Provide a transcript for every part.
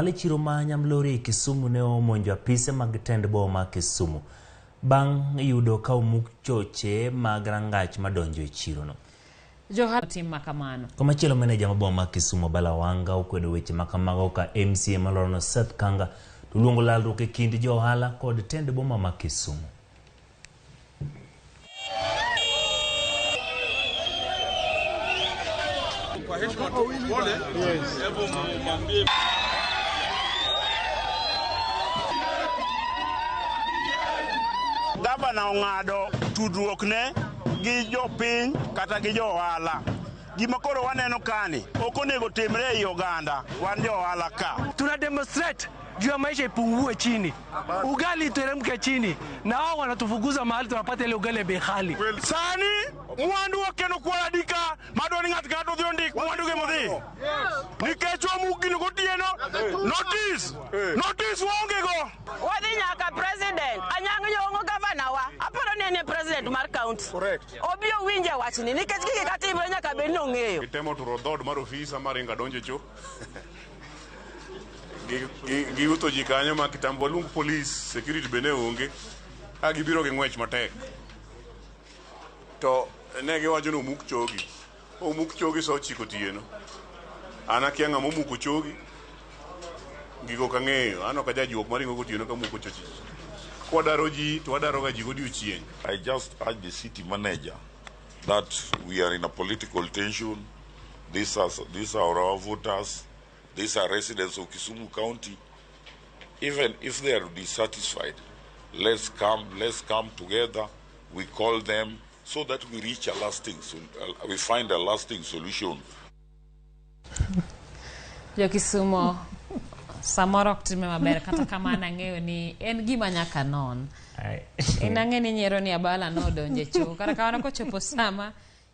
E chiro ma Nyamlori e Kisumu ne omonjo apise mag tend boma Kisumu bang' yudo ka omuk choche mag rangach madonjo e chirono. Johala tim makamano. Komachielo meneja ma boma ma Kisumu Abala Wanga okwedo weche ma kamago ka MCA ma alworano Seth Kanga to luongo lalruok e kind jo ohala kod tend boma ma Kisumu. Gavana ong'ado tudruok ne gi jopiny kata gi jo ohala. Gima koro waneno kani ok onego timre ei oganda, wan jo ohala ka. Tuna demonstrate juu ya maisha ipungue chini, ugali iteremke chini, na wao wanatufukuza mahali tunapata ile ugali ya bei ghali. Sani mwandu okeno kwar adika madwa ni ng'ato ng'ato odhi ondik mwandu ge modhi. Nikech wamuk gino gotieno, notice, notice waonge go. Wadhi nyaka president. Anyang' Nyong'o gavana wa. Aparo ni en e president mar county. Obi owinje wachni nikech gigi katimre nyaka bed ni ong'eyo. Gitemo turo dhood mar ofisa maringo adonjo e cho. Giutho ji kanyo ma kitambo waluong polis, security be ne onge. Ka gibiro gi ng'wech matek. To ne giwacho ni omuk chogi. Omuk chogi sa ochiko otieno. An akia ng'ama omuko chogi. Gigo ok ang'eyo. An ok ajajuok maringo gotieno kamuko choche ji. Kwadaro ji to wadaro ga ji godiochieng'. I just urge the city manager that we are in a political tension. These are our voters. These are residents of Kisumu County. Even if they are dissatisfied, let's come together. We call them so that we reach a lasting, we find a lasting solution. Jo Kisumo samoro ok time maber kata kamano ang'eyo ni en gima nyaka non. En ang'e ni nyiero ni abala nodonje cho. Kata kamano kochopo sama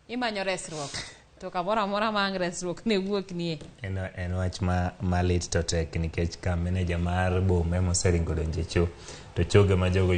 imanyo resruok to kamoro amora ma ang' resruok ne wuok nie. En wach ma malit to tek nikech ka meneja mar boma ema oseringo donjo e cho to choge ma jogo